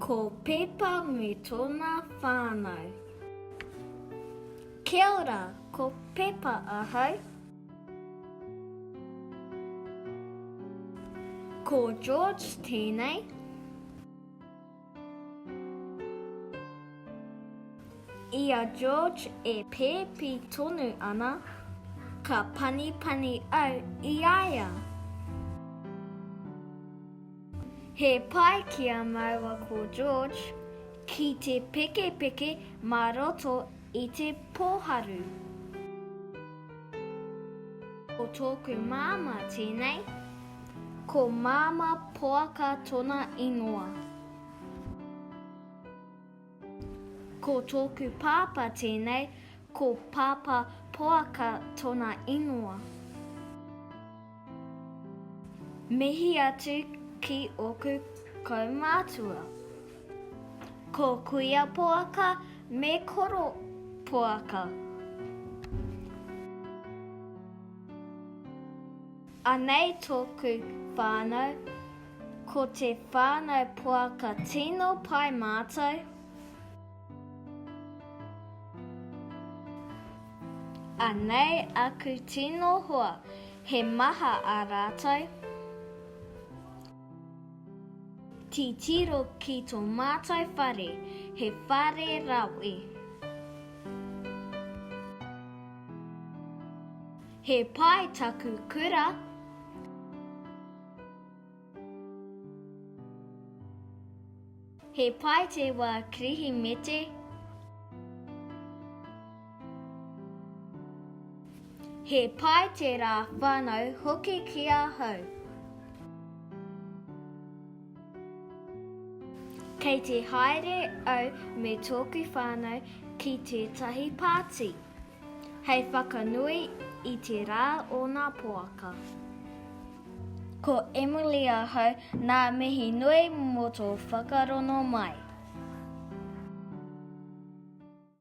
Ko Pepa me tōna whānau. Kia ora, ko Pepa ahau. Ko George tēnei. I a George e pēpi tonu ana, ka panipani au i a ia. He pai ki a māua ko George ki te pekepeke mā roto i te pōharu. Ko tōku māmā tēnei. Ko Māmā Poaka tona ingoa. Ko tōku pāpā tēnei, ko Pāpā Poaka tona ingoa. Mihi atu ki oku kaumātua. Ko Kuia Poaka me Koro Poaka. Anei tōku whānau, ko te whānau poaka tino pai mātou. Anei aku tino hoa, he maha a rātou. Titiro ki tō mātou whare, he whare rawe. He pai taku kura. He pai te wā Kirihimete. He pai te rā whānau hoki ki ahau. Kei te haere au me tōku whānau ki tētahi pāti. Hei whakanui i te rā o nā poaka. Ko Emily ahau, nā mihi nui mō tō whakarono mai.